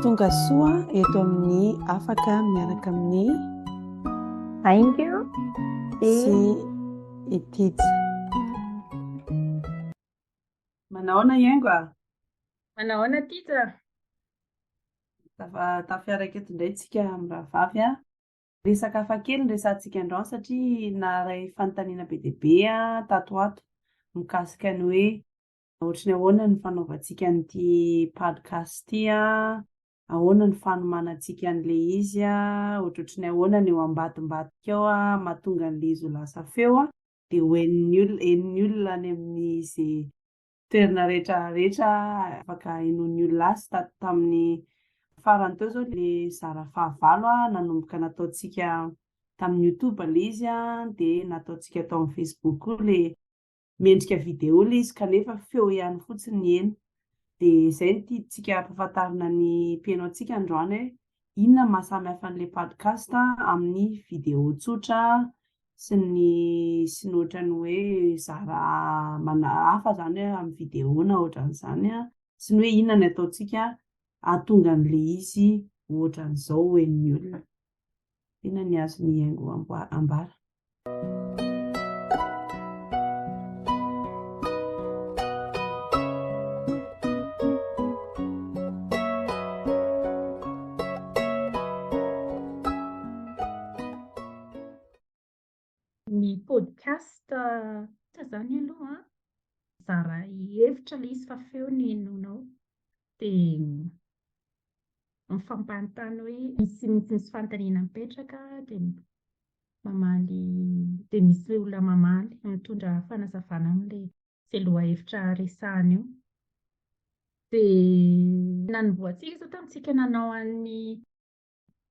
Tonga soa eto amin'ny afaka miaraka amin'ny Haingo sy i Tija. Manahoana i Haingo a? Manahoana Tija? Tafa tafiaraka eto indray tsika mirahavavy a. Resaka hafa kely no resahantsika androany satria naharay fanontaniana be dia be tato ho ato mikasika ny hoe ohatry ny ahoana ny fanaovantsika an'ity podcast ity, ahoana ny fanomanantsika an'ilay izy, ohatrohatry ny ahoana ny eo ambadimbadika ao mahatonga an'ilay izy ho lasa feo dia ho henon'ny olona henon'ny olona any amin'izay Toerana rehetra rehetra afaka henoin'ny olona azy tato tamin'ny farany teo izao ilay zara fahavalo nanomboka nataontsika tamin'ny youtube ilay izy dia nataontsika tao amin'ny facebook koa ilay miendrika vidéo ilay izy kanefa feo ihany fotsiny ny heno. Dia izay no tiantsika hampahafantarina ny mpihaino antsika androany hoe inona no maha samy hafa an'ilay podcast amin'ny vidéo tsotra sy ny sy ny ohatran'ny hoe zara mana hafa izany hoe amin'ny vidéo na ohatran'izany an, sy ny hoe inona ny ataontsika hahatonga an'ilay izy ho ohatran'izao ho henon'ny olona. Inona ny azon'i Haingo ambara? Ny podcast izany aloha an, mizara hevitra ilay izy fa feo no henoinao. Dia mifampanontany hoe misy misy fanontaniana mipetraka dia mamaly dia misy olona mamaly mitondra fanazavana amin'ilay izay lohahevitra resahana eo. Dia nanombohantsika izao tamintsika nanao an'ny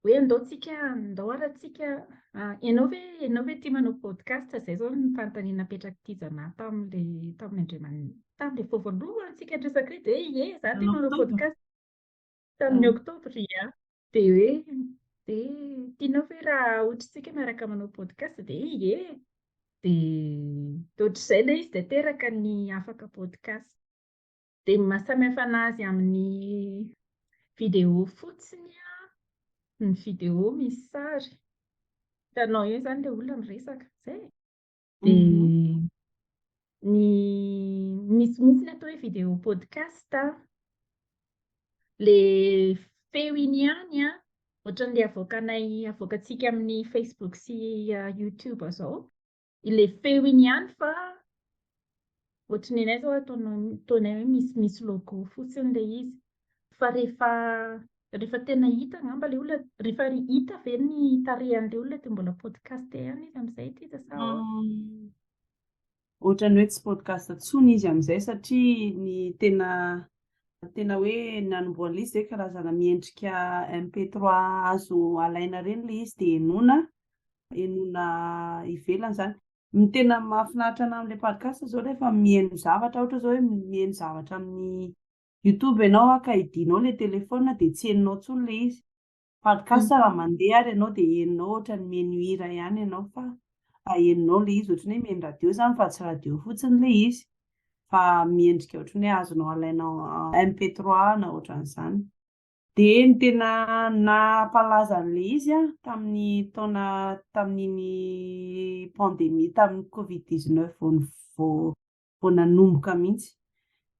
Hoe andao tsika, andao ara tsika, ianao ve, ianao ve tia manao podcast? Izay izao ny fanontaniana napetrak'i Tijana tamin'ilay, tamin'ny Andriamani-, tamin'ilay vao voalohany tsika niresaka io dia hoe ie, izaho tia manao podcast. Tamin'ny oktobra, ia. Dia hoe, dia tianao ve raha ohatry miaraka manao podcast? Dia ie. Dia dia ohatr'izay ilay izy dia teraka ny afaka podcast. Dia ny maha samy hafa an'azy amin'ny vidéo fotsiny an, ny vidéo misy sary. Hitanao eo izany ilay olona miresaka, izay e. Dia ny misy mihitsy ny atao hoe vidéo podcast an, ilay feo iny ihany an, ohatran'ilay avoakanay avoakantsika amin'ny Facebook sy YouTube izao. Ilay feo iny ihany fa ohatry ny anay izao ataonay ataonay hoe misy misy logo fotsiny ilay izy. Fa rehefa rehefa tena hita angamba ilay olona, rehefa hita ve ny tarehan'ilay olona dia mbola podcast ihany izy amin'izay ity sa ahoana? Ohatran'ny hoe tsy podcast intsony izy amin'izay satria ny tena tena hoe nanombohan'ilay izy izay karazana miendrika MP3 azo alaina ireny ilay izy dia henoina. henoina ivelany izany. Ny tena mahafinaritra anahy amin'ilay podcast izao rehefa mihaino zavatra, ohatra izao hoe mihaino zavatra amin'ny YouTube ianao ka hidianao ilay téléphone dia tsy henonao intsony ilay izy. Podcast raha mandeha ary ianao dia henonao ohatran'ny mihaino hira ihany ianao fa henonao ilay izy, ohatran'ny hoe mihaino radio izany fa tsy radio fotsiny ilay izy fa miendrika ohatran'ny hoe azonao alaina MP3 na ohatran'izany. Dia ny tena nampalaza an'ilay izy an, tamin'ny taona tamin'iny pandémie tamin'ny covid 19 vao vao vao nanomboka mihitsy.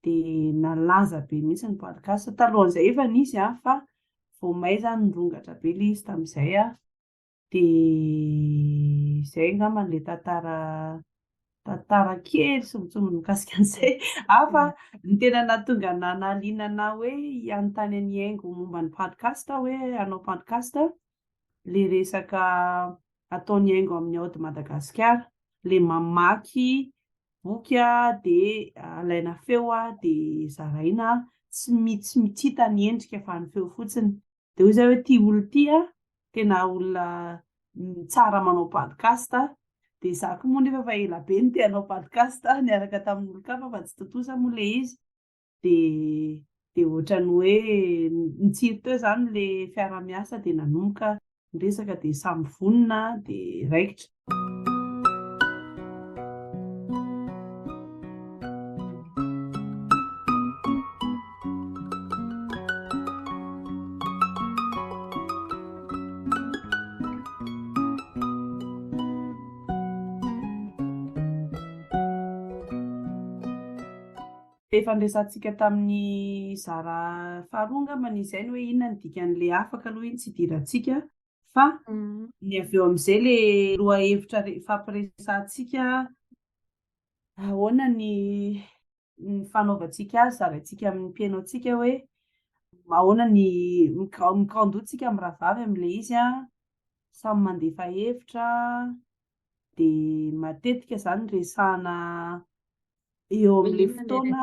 Dia nalaza be mihitsy ny podcast. Talohan'izay efa nisy an, fa vao may izany nirongatra be ilay izy tamin'izay an. Dia izay angamba ilay tantara tantara kely sombintsombiny mikasika an'izay. Ah fa ny tena nahatonga anah nahaliana anah hoe hanontany an'i Haingo momba ny podcast aho hoe hanao podcast, ilay resaka ataon'i Haingo amin'ny Aody Madagasikara. Ilay mamaky boky dia alaina feo dia zaraina, tsy mi- tsy tsy hita ny endrika fa ny feo fotsiny. Dia hoy izaho hoe ity olona ity an, tena olona tsara manao podcast. Dia izaho koa moa nefa efa ela be no te hanao podcast niaraka tamin'olon-kafa fa tsy tontosa moa ilay izy. Dia dia ohatran'ny hoe nitsiry teo izany ilay fiaraha-miasa dia nanomboka niresaka dia samy vonona dia raikitra. Efa niresahantsika tamin'ny zara faharoa angambany izay ny hoe inona ny dikan'ilay afaka aloha iny tsy idirantsika fa ny avy eo amin'izay ilay lohahevitra ifampiresahantsika ahoana ny ny fanaovantsika azy, zaraintsika amin'ny mpihaino antsika hoe ahoana ny mikaondoha tsika mirahavavy amin'ilay izy an, samy mandefa hevitra dia matetika izany resahana eo amin'ilay fotoana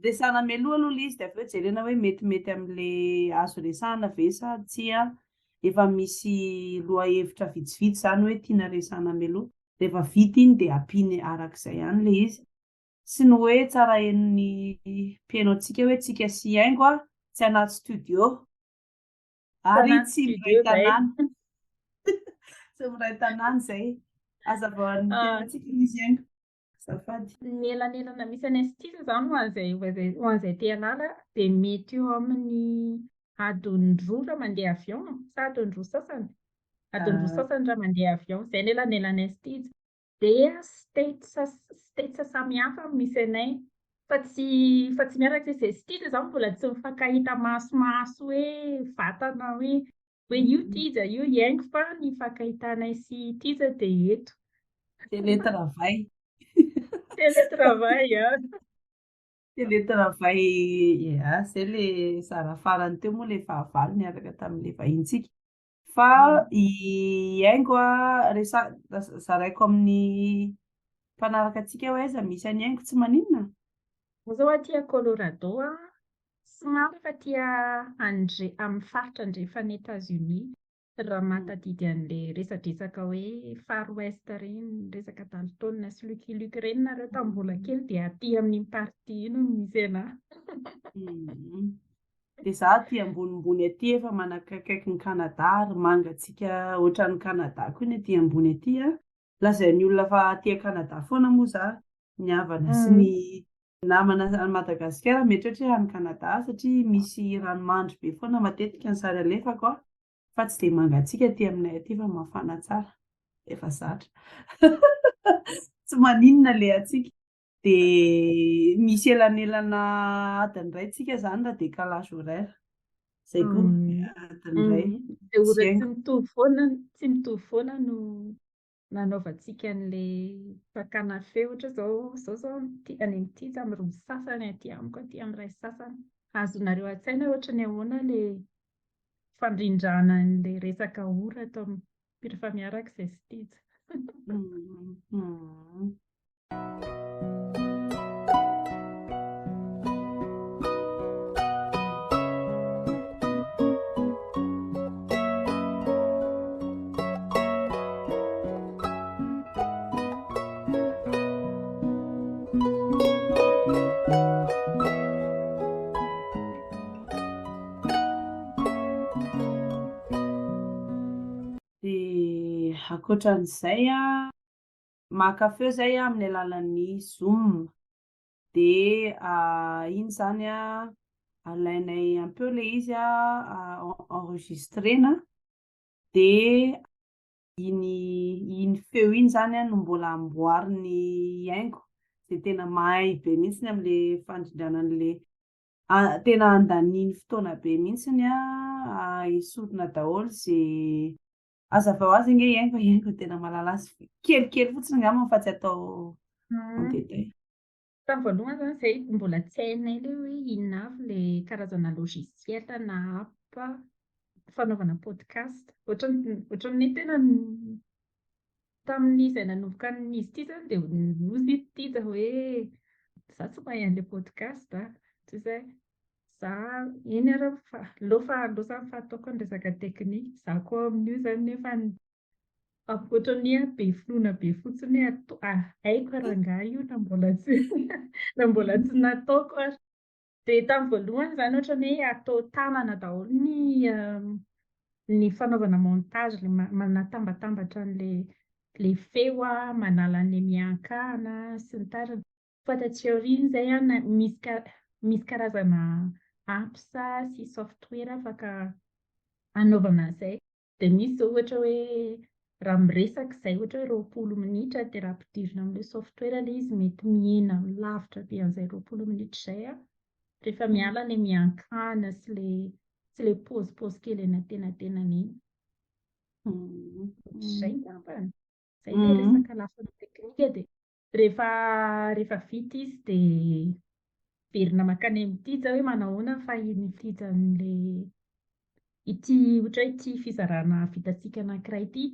resahana mialoha aloha ilay izy dia avy eo jerena hoe metimety amin'ilay azo resahana ve sa tsia. Efa misy lohahevitra vitsivitsy izany hoe tiana resahana mialoha. Rehefa vita iny dia ampiany arak'izay ihany ilay izy. Sy ny hoe tsara henon'ny mpihaino antsika hoe tsika sy Haingo tsy anaty studio. Ary tsy miray tanàna. Tsy miray tanàna izay. Hazavao amin'ny mpihaino antsika ilay izy Haingo. Azafady. Ny elanelana misy anay sy Tija izany ho an'izay ho an'izay te hahalala dia mety eo amin'ny adiny roa raha mandeha avion sa adiny roa sasany? Adiny roa sasany raha mandeha avion. Izay ny elanelanay sy Tija. Dia states states samihafa no misy anay fa tsy fa tsy miaraka izay sy Tija izany mbola tsy mifankahita maso maso hoe vatana hoe hoe io Tija io i Haingo fa ny fankahitanay sy Tija dia eto. Télétravail. Télétravail an. Télétravail ia, izay ilay zara farany teo moa ilay fahavalo niaraka tamin'ilay vahintsika. Fa i Haingo a, resa- zaraiko amin'ny mpanaraka antsika hoe aiza misy an'i Haingo tsy maninona? Izaho izao aty a Colorado a, somary efa aty andre amin'ny faritra andrefan'i Etats-Unis, raha mahatadidy an'ilay resadresaka hoe Far West ireny, resaka Dalton sy Lucky Luke ireny nareo tamin'ny mbola kely dia aty amin'iny partie iny no misy anà. Dia za aty ambonimbony aty efa manakaikaiky ny Canada ary mangatsiaka ohatran'ny Canada koa ny aty ambony aty an. Lazain'ny olona fa aty Canada foana moa za, ny havana sy ny namana any Madagasikara mieritreritra hoe any Canada satria misy ranomandry be foana matetika ny sary alefako an, fa tsy dia mangatsiaka aty aminay aty fa mafana tsara, efa zatra. Tsy maninona le hatsiaka. Dia misy elanelana adiny iray tsika izany raha décalage horaire. Izay koa, adiny iray. Dia ora tsy mitovy foana, tsy mitovy foana no nanaovantsika an'ilay fakana feo. Ohatra izao, izao izao any amin'ny Tija amin'ny roa sasany, aty amiko aty amin'ny iray sasany. Azonareo an-tsaina hoe ohatran'ny ahoana ilay fandrindrana an'ilay resaka ora ato amin'ny rehefa miaraka izay sy Tija. Dia ankoatran'izay an, Maka feo izay amin'ny alalan'ny zoom dia iny izany alainay am-peo ilay izy enregistrena dia iny iny feo iny izany no mbola amboarin'i Haingo izay tena mahay be mihitsy amin'ilay fandrindrana an'ilay tena andaniany fotoana be mihitsy esorina daholo izay Hazavao azy ange i Haingo fa i Haingo tena mahalala azy kelikely fotsiny angamba fa tsy atao en détail. Tamin'ny voalohany izany izay mbola tsy hainay ilay hoe inona avy ilay karazana logiciel na app fanaovana podcast. Ohatran'ny ohatran'ny hoe tena tamin'izay nanomboka an'izy ity izany dia hozy i Tija hoe izaho tsy mahay an'ilay podcast a. Toy izay Za eny ary fa aleo fa aleo zany fa ataoko ny resaka teknika. Za koa amin'io zany nefa ohatran'ny hoe be finoana be fotsiny hoe atao haiko rangahy io na mbola tsy na mbola tsy nataoko ary. Dia tamin'ny voalohany izany ohatran'ny hoe atao tanana daholo ny ny fanaovana montage, ilay manatambatambatra an'ilay ilay feo, manala an'ilay miankahana sy ny tariny. Fa taty aoriana izay an, misy misy karazana apps sy software afaka anaovana an'izay. Dia misy izao ohatra hoe raha miresaka izay ohatra hoe 20 minitra dia raha ampidirina amin'ilay software ilay izy mety mihena lavitra be an'izay 20 minitra izay an, rehefa miala ilay miankana sy ilay sy ilay paozipaozy kely eny antenatenany iny. Ohatr'izay angambany. Izay ilay resaka lafiny teknika dia rehefa rehefa vita izy dia miverina mankany amin'i Tija hoe manahoana ny fahian'i Tija an'ilay ity ohatra hoe ity fizarana vitantsika anankiray ity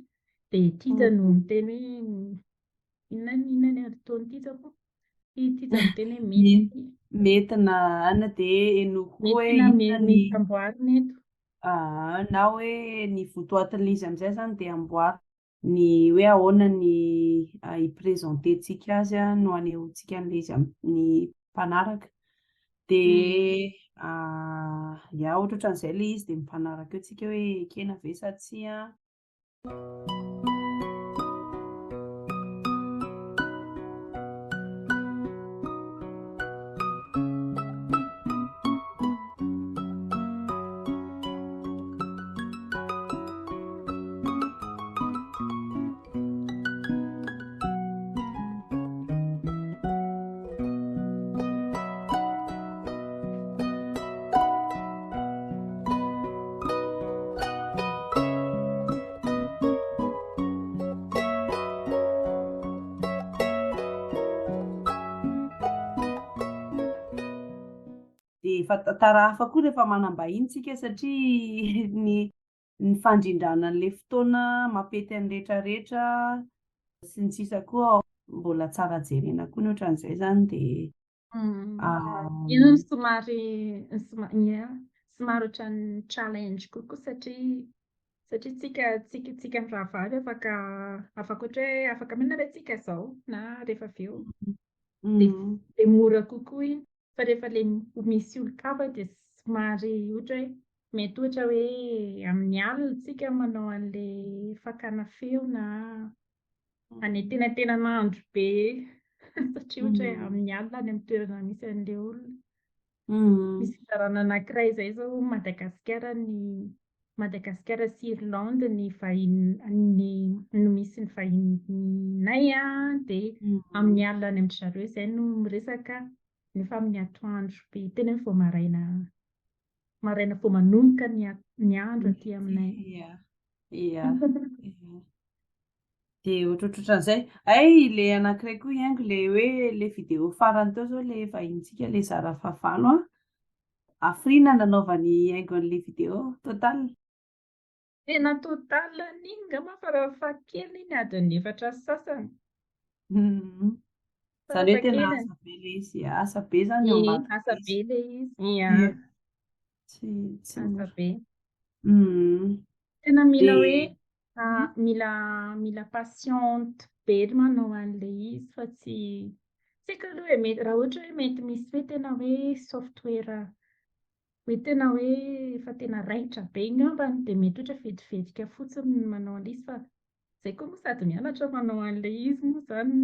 dia Tija no miteny hoe inona inona ny ataon'i Tija moa? I Tija miteny hoe mety. Mety na anona dia henoiko koa hoe Mety na inona ny mety amboarina eto. Na hoe ny votoatin'ilay izy amin'izay izany dia amboarina ny hoe ahoana ny hi-présenter-ntsika azy no hanehoantsika an'ilay izy amin'ny mpanaraka. Dia ya, ohatrohatran'izay ilay izy dia mifanaraka eo tsika hoe ekena ve sa tsia. Dia efa tantara hafa koa rehefa manam-bahiny tsika satria ny ny fandrindrana an'ilay fotoana mampety an'ny rehetra rehetra sy ny sisa koa mbola tsara jerena koa ny ohatran'izay izany dia Io no somary somary ohatran'ny challenge kokoa satria satria tsika tsika tsika mirahavavy afaka afaka ohatra hoe afaka mihinana ve tsika izao na rehefa avy eo dia dia mora kokoa iny. Fa rehefa ilay misy olon-kafa dia somary ohatra hoe mety ohatra hoe amin'ny alina tsika manao an'ilay fakana feo na any antenatenan'andro be satria ohatra hoe amin'ny alina any amin'ny toerana misy an'ilay olona. Misy fizarana anankiray izay izao Madagasikara ny Madagasikara sy Irlande ny vahiny ny no misy ny vahininay dia amin'ny alina any amin-dry zareo izay no miresaka nefa amin'ny atoandro be tena hoe vao maraina maraina vao manomboka ny ny andro aty aminay. Ia, ia. Dia ohatrohatran'izay. Hay ilay anankiray koa hihaingo ilay hoe ilay vidéo farany teo izao ilay vahinintsika ilay zara fahavalo an. Hafiriana nanaovany haingo an'ilay vidéo total? Tena total an'iny angamba farafahakeliny iny adiny efatra sy sasany. Izany hoe tena asa be ilay izy, asa be izany ao Ie, ambadika asa izy. be ilay izy. Ia. Ie. Tsy tsy Asa mora. be. Tena mila hoe Dia mila mila patiente be ry manao an'ilay izy fa tsy tsy haiko aloha e, mety raha ohatra hoe mety misy hoe tena hoe software hoe tena hoe efa tena raitra be angambany dia mety ohatra vetivetika fotsiny ny manao an'ilay izy fa izay koa moa sady mianatra manao an'ilay izy moa izany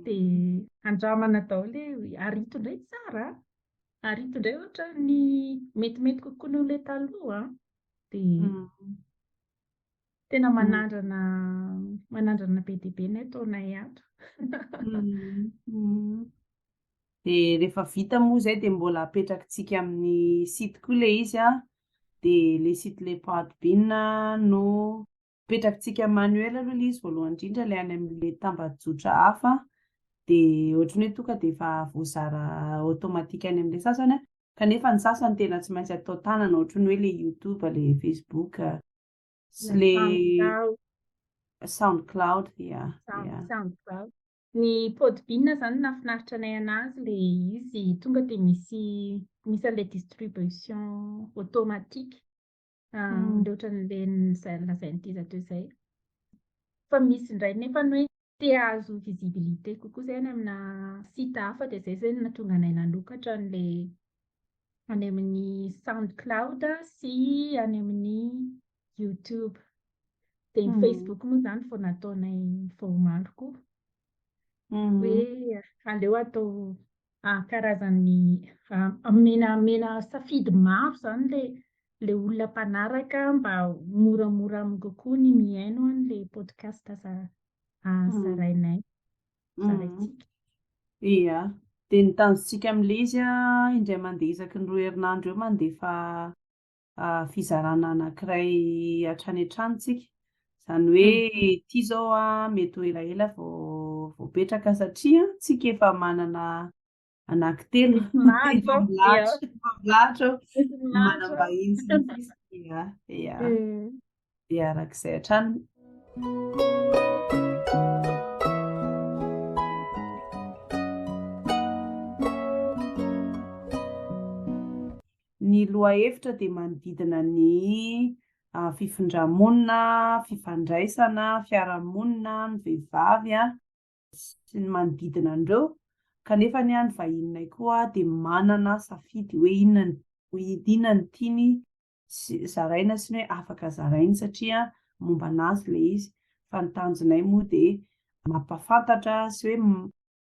dia andramana daholo e, ary ito indray tsara an, ary ito indray ohatran'ny metimety kokoa noho ilay taloha an, dia tena manandrana manandrana be dia be ny ataonay ato. Dia rehefa vita moa izay dia mbola apetrakitsika amin'ny site koa ilay izy an, dia ilay site ilay Podbean no apetrakitsika manuel aloha ilay izy voalohany indrindra ilay any amin'ilay tambajotra hafa dia ohatran'ny hoe tonga dia efa voazara automatique any amin'ilay sasany an, kanefa ny sasany tena tsy maintsy atao tanana ohatran'ny hoe ilay YouTube, ilay Facebook sy ilay SoundCloud. SoundCloud, ya, ya. SoundCloud. Ny Podbean izany nahafinaritra anay anazy ilay izy tonga dia misy misy an'ilay distribution automatique ilay ohatran'ilay lazain'i Teza teo izay. Fa misy indray nefa ny hoe te hahazo visibilité kokoa izay any amina site hafa dia izay izay no nahatonga anay nanokatra an'ilay any amin'ny SoundCloud sy any amin'ny YouTube. Dia ny Facebook moa izany vao nataonay vao omaly koa. Hoe aleo atao karazan'ny omena omena safidy maro izany ilay ilay olona mpanaraka mba moramora aminy kokoa ny mihaino an'ilay podcast zarainay, zaraintsika. Ia. Dia ny tanjontsika amin'ilay izy an, indray mandeha isaky ny roa herinandro eo mandefa fizarana anankiray hatrany hatrany tsika. Izany hoe ity izao an, mety ho elaela vao voapetraka satria tsika efa manana anankitelo. Milahatra Efa ao, ia. milahatra, efa milahatra ao. Efa milahatra ao. Manam-bahiny sy ny sisa. Ia, ia. Dia arak'izay hatrany. Ny lohahevitra dia manodidina ny fifindra-monina, fifandraisana, fiarahamonina, ny vehivavy sy ny manodidina an'ireo. Kanefa ny vahininay koa dia manana safidy hoe inona no inona no tiany sy zaraina sy ny hoe afaka zarainy satria momba an'azy ilay izy. Fa ny tanjonay moa dia mampahafantatra sy hoe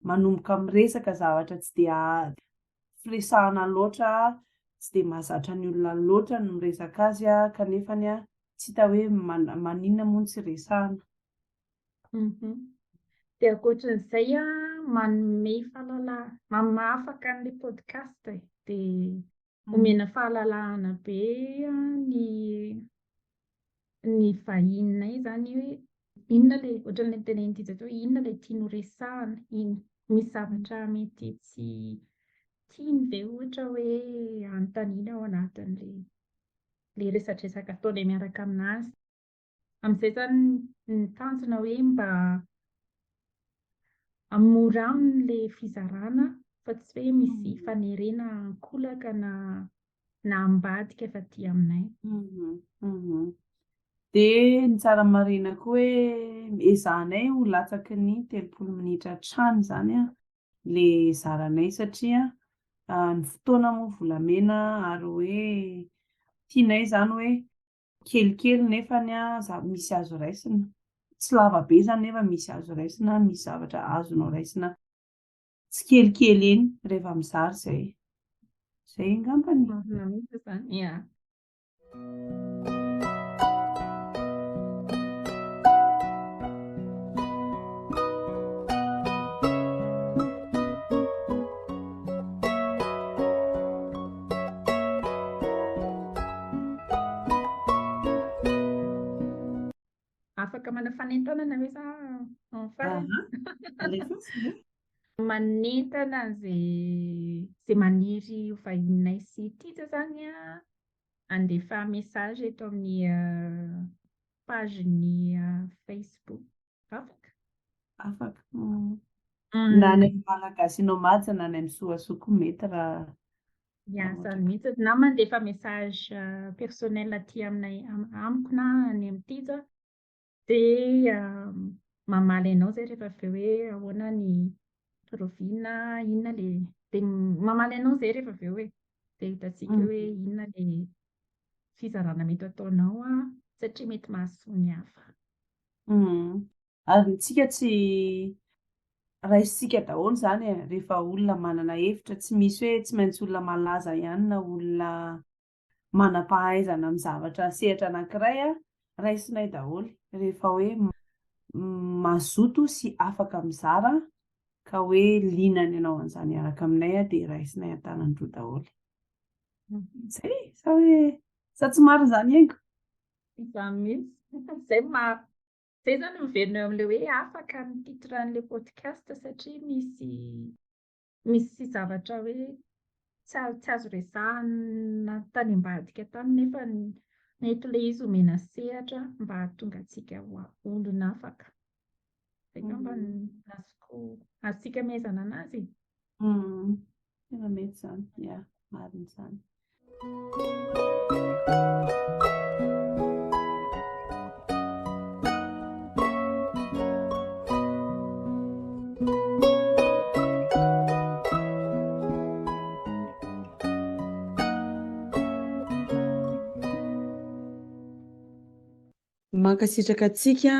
manomboka miresaka zavatra tsy dia firesahana loatra, tsy dia mahazatra ny olona loatra ny miresaka azy kanefa tsy hita hoe maninona moa no tsy resahana. Dia ankoatran'izay, manome fahalalahana, mahafaka an'ilay podcast e, dia omena fahalalahana be ny ny vahininay izany hoe inona ilay, ohatran'ilay notenenin'i Tija teo hoe inona ilay tiany ho resahana, iny misy zavatra mety tsy tiany ve ohatra hoe anontaniana ao anatin'ilay ilay resadresaka ataonay miaraka aminazy. Amin'izay izany ny tanjona hoe mba mora aminy ilay fizarana fa tsy hoe misy fanerena ankolaka na na ambadika fa aty aminay. Dia ny tsara marihina koa hoe ezahanay ho latsaky ny 30 minitra hatrany izany ilay zaranay satria ny fotoana moa volamena ary hoe tianay izany hoe kelikely nefa misy azo raisina. Tsy lava be izany nefa misy azo raisina, misy zavatra azonao raisina tsikelikely eny rehefa mizara izay. Izay angambany. Marina mihitsy izany, ia. Afaka manao fanentanana ve za amin'ny farany? Manentana an'izay izay maniry ho vahininay sy Tija izany an, handefa message eto amin'ny page-n'ny Facebook. Afaka? Afaka. Na any amin'ny Malagasy Nomads na any amin'ny Soasoa koa mety raha Ya, izany mihitsy. Na mandefa message personnel aty aminay amiko na any amin'ny Tija dia mamaly anao izay rehefa avy eo hoe ahoana ny rahoviana, inona ilay dia mamaly anao izay rehefa avy eo e. Dia hitantsika hoe inona ilay fizarana mety ataonao satria mety mahasoa ny hafa. Ary ny tsika tsy raisintsika daholo izany e, rehefa olona manana hevitra, tsy misy hoe tsy maintsy olona malaza ihany na olona manam-pahaizana amin'ny zavatra sehatra anankiray a, raisinay daholo rehefa hoe mazoto sy afaka mizara ka hoe liana ny hanao an'izany hiaraka aminay dia raisinay an-tanan-droa daholo. Izay sa hoe sa tsy marina izany Haingo? Izany mihitsy. Izay maha izay izany miverina eo amin'ilay hoe afaka ny titre an'ilay podcast satria misy misy zavatra hoe tsy azo tsy azo resahina tany ambadika tany nefa mety ilay izy omena sehatra mba hahatonga antsika ho olona afaka. Izay angamba no azoko azontsika amehezana anazy e. Tena mety izany, ya, marina izany. Mankasitraka antsika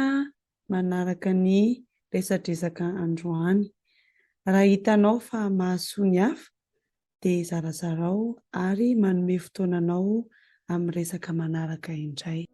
manaraka ny resadresaka androany. Raha hitanao fa mahasoa ny hafa dia zarazarao ary manome fotoana anao amin'ny resaka manaraka indray.